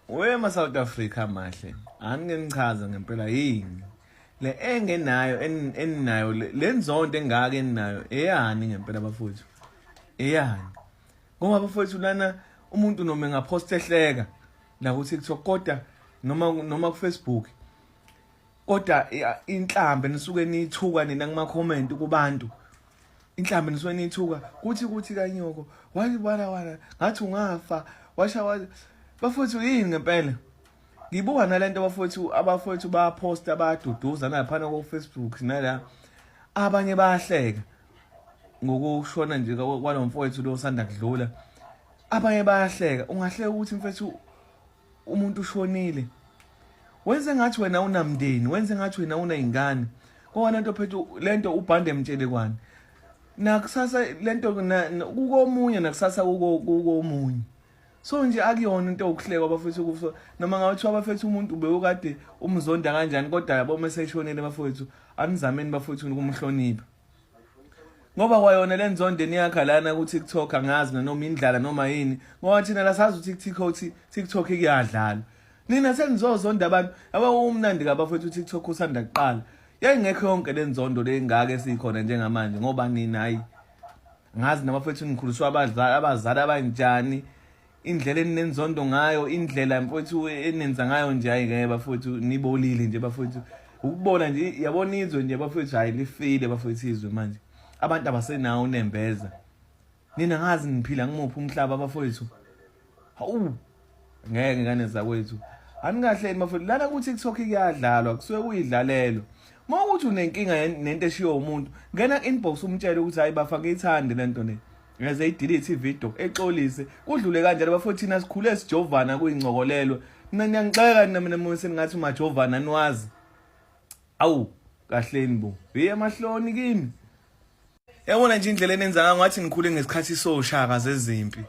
We ma South Africa mahle. Anike ngichaze ngempela yini. Le engenayo eninayo le nzondo engaka eninayo eyani ngempela bafowethu. Eyani. Ngoba bafowethu lana umuntu noma engapost ehleka la ku TikTok kodwa noma noma ku Facebook kodwa inhlambe nisuke niyithuka nina kuma comment kubantu inhlambe nisuke niyithuka kuthi kuthi kanyoko wathi wala wala ngathi ungafa washa wathi bafowethu yini ngempela ngibuka nalento bafowethu abafowethu bayaposta bayaduduza nalaphana ko Facebook nala abanye bayahleka ngokushona nje kwalo mfowethu lo osanda kudlula abanye bayahleka ungahleka ukuthi mfethu umuntu ushonile wenze ngathi wena unamndeni wenze ngathi wena unayingane ngoba lento phethu lento ubhande emtshele kwani nakusasa lento kukomunye nakusasa kukomunye so nje akuyona into yokuhlekwa bafethu kufa noma ngathiwa bafethu umuntu bewukade umzonda kanjani kodwa yabo uma eseshonile bafethu anizameni bafethu ukumhlonipha ngoba kwayona le nzondo eniyakha lana ku-tiktok angazi nanoma indlala noma yini ngoba thina la sazi ukuthi ku-tiktok TikTok kuyadlalwa nina senizozonda abantu yabo umnandi kabafethu u-tiktok usanda kuqala yayingekho yonke le nzondo le ngaka esikhona njengamanje ngoba nina hayi ngazi nabafethu nikhuliswa abazali abazali abanjani indlela eninenzondo ngayo indlela mfowethu enenza ngayo nje hayi ngeke bafowethu nibolile nje bafowethu ukubona nje yabona izwe nje bafowethu hayi lifile bafowethu izwe manje abantu abasenawo unembeza nina ngazi niphila ngimuphi umhlaba bafowethu hawu ngeke ngane zakwethu anikahleni bafowethu lana ku-tiktok kuyadlalwa kusuke kuyidlalelo uma ukuthi unenkinga nento eshiwo umuntu ngena inbox umtshele ukuthi hayi bafa ngiyithande lento le ngeze idelete ivideo exolise kudlule kanjalo bafo thina sikhule sijovana kuyincokolelo mina niyangixeka nina mina mina sengathi umajovana niwazi awu kahleni bo hey amahloni kimi yabona nje indlela enenza ngayo ngathi ngikhule ngesikhathi soshaka zezimpi